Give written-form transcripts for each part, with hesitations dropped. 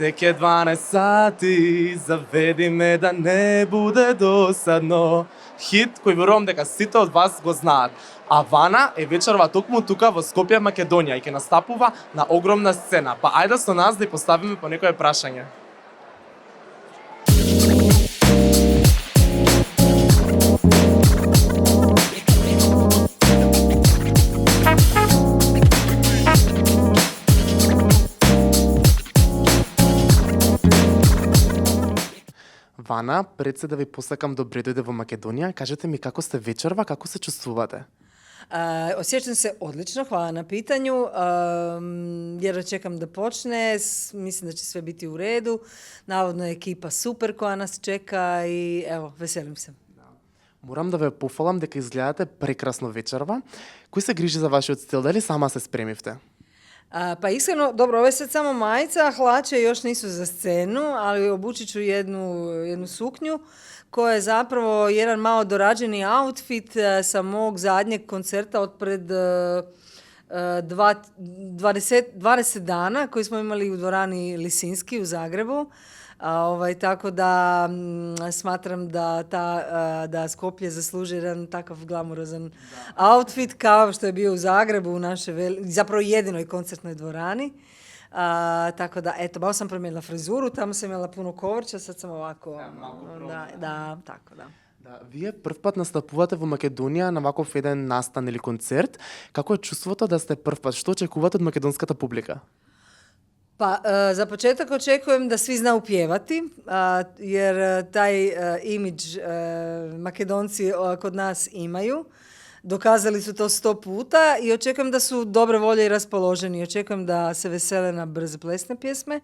Теке 12 сати, заведи ме да не буде досадно. Хит кој верувам дека сите од вас го знаат. А Вана е вечерва токму тука во Скопје, Македонија и ќе настапува на огромна сцена. Па ајде со нас да ја поставиме по некое прашање. Вана, пред се да ви посакам добре дојде во Македонија, кажете ми како сте вечерва, како се чувствувате? Osjećam se odlično, hvala na pitanju. Jedva čekam da počne, mislim da će sve biti u redu. Navodno je ekipa super koja nas čeka i evo, veselim se. Морам да ве пофалам дека изгледате прекрасно вечерва. Кој се грижи за вашиот стил? Дали сама се спремивте? Pa iskreno, dobro, ovo je sad samo majica, hlače još nisu za scenu, ali obučit ću jednu suknju koja je zapravo jedan malo dorađeni outfit sa mog zadnjeg koncerta od pred 20 dana koji smo imali u dvorani Lisinski u Zagrebu. Tako da smatram da Skopje zasluži jedan takav glamurozan outfit kao što je bio u Zagrebu u našoj zapravo jedinoj koncertnoj dvorani. Tako da, eto, malo sam promijenila frizuru, tamo sam imala puno kovrća, sad sam ovako... Tako da. Вие првпат настапувате во Македонија на ваков еден настан или концерт. Како е чувството да сте првпат? Што очекувате од македонската публика? Pa, za početak očekujem da svi znaju pjevati, jer taj imidž Makedonci kod nas imaju. Dokazali su to 100 puta i očekujem da su dobre volje i raspoloženi. Očekujem da se vesele na brze plesne pjesme,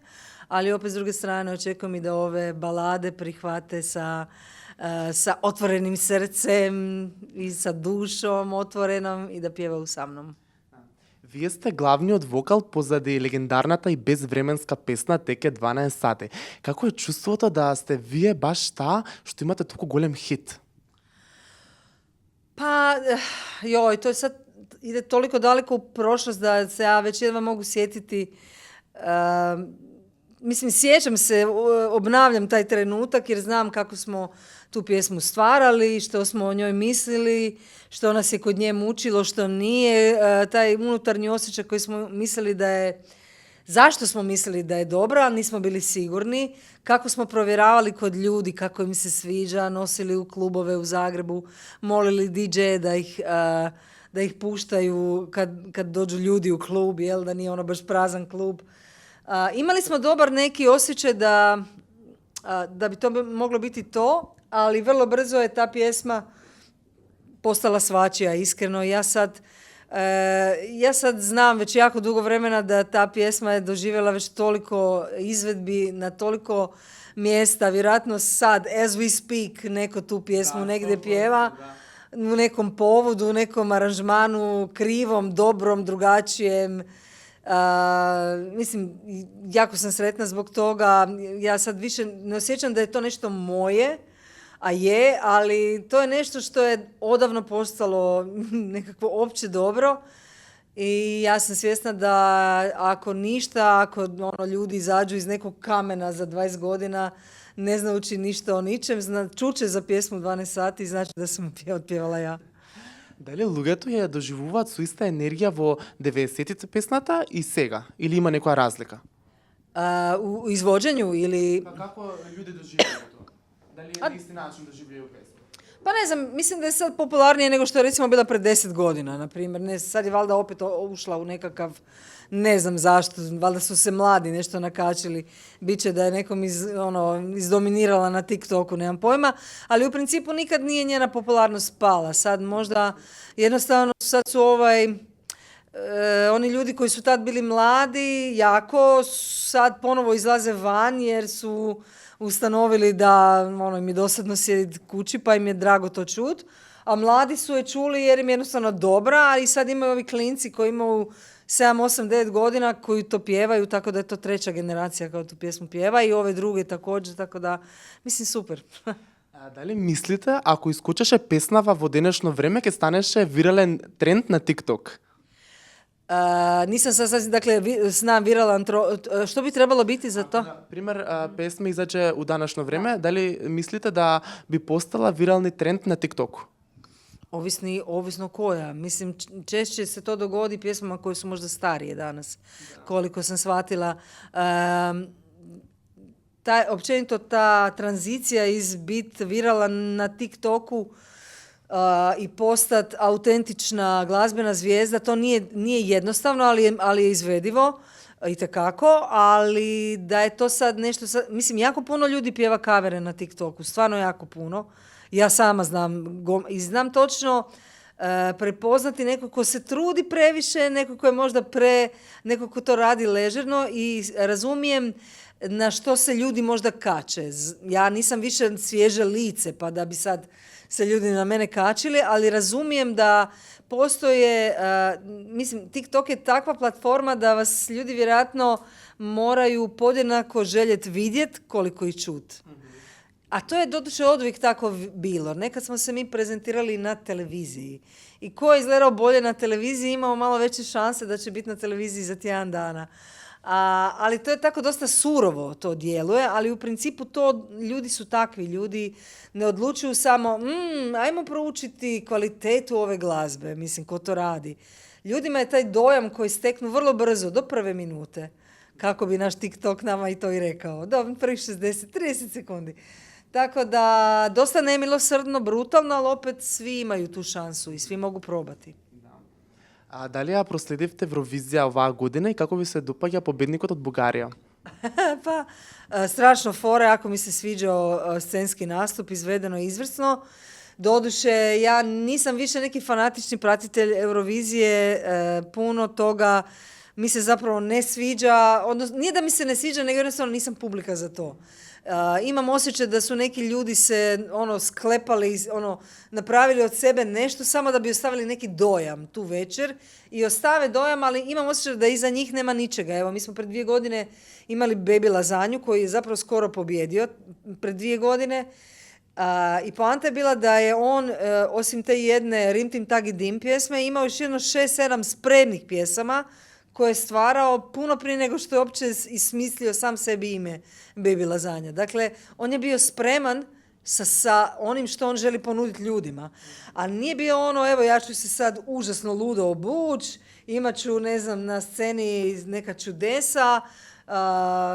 ali opet s druge strane očekujem i da ove balade prihvate sa otvorenim srcem i sa dušom otvorenom i da pjevaju sa mnom. Вие сте главниот вокал позади легендарната и безвременска песна Теке 12 сати. Како е чувството да сте вие баш таа што имате толку голем хит? Pa, to sad ide toliko daleko u prošlost da se ja već jedva mogu sjetiti. Mislim, sjećam se, obnavljam taj trenutak jer znam kako smo tu pjesmu stvarali, što smo o njoj mislili, što nas je kod nje mučilo, što nije. Taj unutarnji osjećaj koji smo mislili da je... Zašto smo mislili da je dobra, ali nismo bili sigurni. Kako smo provjeravali kod ljudi, kako im se sviđa, nosili u klubove u Zagrebu, molili DJ da ih puštaju kad dođu ljudi u klub, da nije ono baš prazan klub. Imali smo dobar neki osjećaj da bi to moglo biti to, ali vrlo brzo je ta pjesma postala svačija, iskreno. Ja sad znam već jako dugo vremena da ta pjesma je doživjela već toliko izvedbi na toliko mjesta. Vjerojatno sad, as we speak, neko tu pjesmu negdje pjeva, u nekom povodu, u nekom aranžmanu, krivom, dobrom, drugačijem. Mislim, jako sam sretna zbog toga. Ja sad više ne osjećam da je to nešto moje, a je, ali to je nešto što je odavno postalo nekakvo opće dobro i ja sam svjesna da ako ništa, ako ljudi izađu iz nekog kamena za 20 godina, ne znajući ništa o ničem, čuće za pjesmu 12 sati, znači da sam otpjevala ja. Дали луѓето ја доживуваат со иста енергија во 90-тите песната и сега? Или има некоја разлика? U izvođenju ili... Како луѓе доживуваат тоа? Дали е на исти начин доживljaju песну? Pa ne znam, mislim da je sad popularnije nego što je recimo bila pred 10 godina, na primjer. Sad je valjda opet ušla u nekakav, ne znam zašto, valjda su se mladi nešto nakačili. Biće da je nekom izdominirala na TikToku, nemam pojma, ali u principu nikad nije njena popularnost pala. Sad možda jednostavno sad su oni ljudi koji su tad bili mladi, jako sad ponovo izlaze van jer su ustanovili da im je dosadno sjediti kući pa im je drago to čut, a mladi su je čuli jer im je jednostavno dobra i sad imaju ovi klinci koji imaju 7, 8, 9 godina koji to pjevaju, tako da je to treća generacija kao tu pjesmu pjeva i ove druge također, tako da mislim super. Дали мислите, ако искочеше песнава во денешно време, ќе станеше вирален тренд на TikTok? Nisam sad sasvim, dakle, znam viralan što bi trebalo biti za to? Пример, песма изаđe u današnje vrijeme. Da li mislite da bi postala viralni trend na TikToku? Ovisno koja. Mislim, češće se to dogodi pjesmama koje su možda starije danas, koliko sam shvatila. Općenito ta tranzicija iz bit viralan na TikToku i postat autentična glazbena zvijezda, to nije jednostavno, ali je izvedivo itekako, ali da je to sad nešto, mislim, jako puno ljudi pjeva kavere na TikToku, stvarno jako puno. Ja sama znam točno prepoznati nekog ko se trudi previše, nekog ko je možda nekog ko to radi ležerno i razumijem na što se ljudi možda kače. Ja nisam više svježe lice, pa da bi sad se ljudi na mene kačili, ali razumijem da postoje, mislim, TikTok je takva platforma da vas ljudi vjerojatno moraju podjednako željeti vidjeti koliko ih čut. A to je doduše oduvijek tako bilo. Nekad smo se mi prezentirali na televiziji. I ko je izgledao bolje na televiziji imao malo veće šanse da će biti na televiziji za tjedan dana. Ali to je tako dosta surovo to djeluje, ali u principu to ljudi su takvi. Ljudi ne odlučuju samo ajmo proučiti kvalitetu ove glazbe, mislim, ko to radi. Ljudima je taj dojam koji steknu vrlo brzo, do prve minute, kako bi naš TikTok nama i to i rekao. Do prvih 60-30 sekundi. Tako da, dosta nemilosrdno, brutalno, ali opet svi imaju tu šansu i svi mogu probati. A дали ја проследивте Евровизија оваа година и како ви се допаѓа победникот од Бугарија? Pa, strašno fore, ako mi se sviđao scenski nastup, izvedeno izvrsno. Doduše, ja nisam više neki fanatični pratitelj Eurovizije, puno toga mi se zapravo ne sviđa, odnosno nije da mi se ne sviđa, nego jednostavno nisam publika za to. Imam osjećaj da su neki ljudi se sklepali, napravili od sebe nešto samo da bi ostavili neki dojam tu večer i ostave dojam, ali imam osjećaj da iza njih nema ničega. Evo, mi smo pred 2 godine imali Baby Lazanju koji je zapravo skoro pobjedio pred 2 godine i poanta je bila da je on, osim te jedne Rim Tim Tagi Dim pjesme, imao još jedno 6-7 spremnih pjesama koje je stvarao puno prije nego što je uopće ismislio sam sebi ime Baby Lazanja. Dakle, on je bio spreman sa onim što on želi ponuditi ljudima. A nije bio evo, ja ću se sad užasno ludo obući, imat ću, ne znam, na sceni neka čudesa,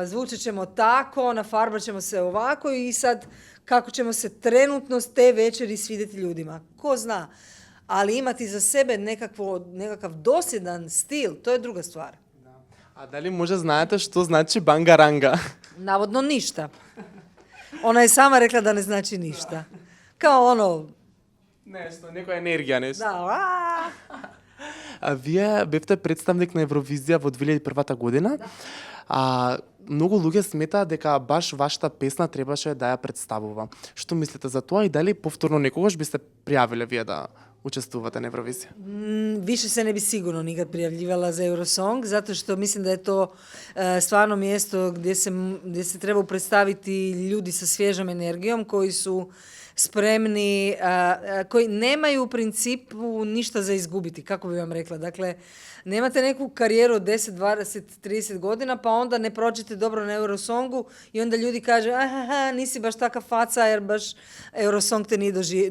zvučat ćemo tako, nafarbat ćemo se ovako i sad kako ćemo se trenutno s te večeri svidjeti ljudima. Ko zna? Ali imati za sebe nekakav dosljedan stil, to je druga stvar. A da li možda znate što znači bangaranga? Navodno ništa. Ona je sama rekla da ne znači ništa. Kao Nešto, neka energija, nešto. Da, Вие бевте представник на Евровизија во 2001 година. Многу луѓе сметаат дека баш вашата песна требаше да ја представува. Што мислите за тоа и дали повторно некогаш би се пријавиле вие да učestvujete na Euroviziji? Više se ne bi sigurno nikad prijavljivala za Eurosong, zato što mislim da je to stvarno mjesto gdje se treba predstaviti ljudi sa svježom energijom, koji su spremni, koji nemaju u principu ništa za izgubiti, kako bi vam rekla. Dakle, nemate neku karijeru od 10, 20, 30 godina, pa onda ne prođete dobro na Eurosongu i onda ljudi kažu, nisi baš takav faca jer baš Eurosong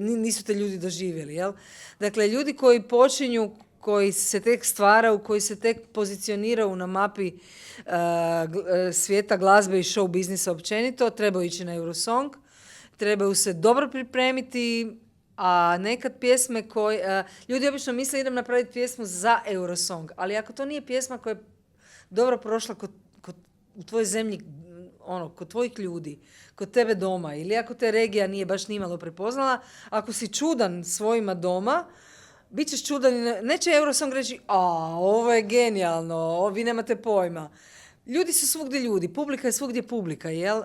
nisu te ljudi doživjeli. Jel? Dakle, ljudi koji počinju, koji se tek stvaraju, koji se tek pozicioniraju na mapi svijeta glazbe i show biznisa općenito, trebaju ići na Eurosong, trebaju se dobro pripremiti, a nekad pjesme koje... ljudi obično misle idem napraviti pjesmu za Eurosong, ali ako to nije pjesma koja je dobro prošla u tvojoj zemlji, kod tvojih ljudi, kod tebe doma, ili ako te regija nije baš nimalo prepoznala, ako si čudan svojima doma, bit ćeš čudan i neće Eurosong reći, ovo je genijalno, vi nemate pojma. Ljudi su svugdje ljudi, publika je svugdje publika, jel?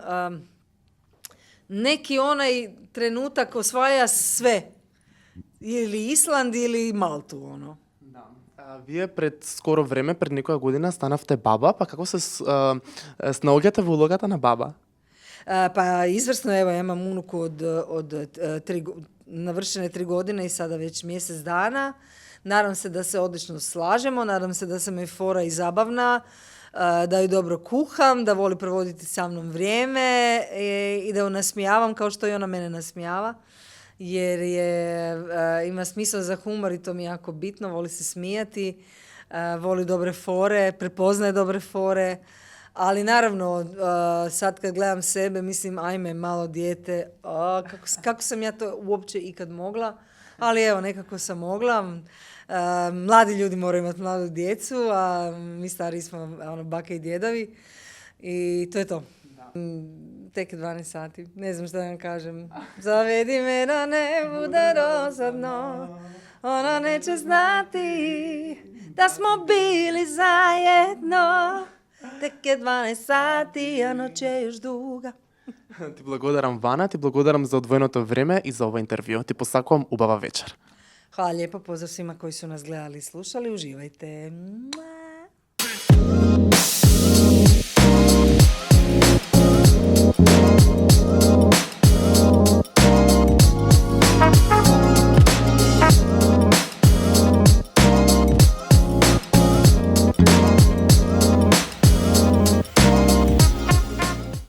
Neki onaj trenutak osvaja sve. Ili Island ili Maltu, Da. Вие пред скоро време, пред некоја година, станавте баба, па како се снаоѓате во улогата на баба? Pa izvrsno, evo, ja imam unuku od navršene 3 godine i sada već mjesec dana. Nadam se da se odlično slažemo, nadam se da sam joj fora i zabavna, da ju dobro kuham, da voli provoditi sa mnom vrijeme i da ju nasmijavam kao što i ona mene nasmijava. Jer ima smisla za humor i to mi je jako bitno, voli se smijati, voli dobre fore, prepoznaje dobre fore, ali naravno sad kad gledam sebe mislim ajme malo dijete, kako sam ja to uopće ikad mogla, ali evo nekako sam mogla. Mladi ljudi moraju imati mladu djecu, a mi stari smo bake i djedovi i to je to. Tek je 12 sati, ne znam šta da vam kažem. Zavedi me da ne bude dosadno, ona neće znati da smo bili zajedno. Tek je 12 sati, a noć je još duga. Ти благодарам, Вана, ти благодарам за odvojeното vreme i za ovo intervju. Ti posakувам убава вечер. Hvala lijepo, pozdrav svima koji su nas gledali i slušali, uživajte.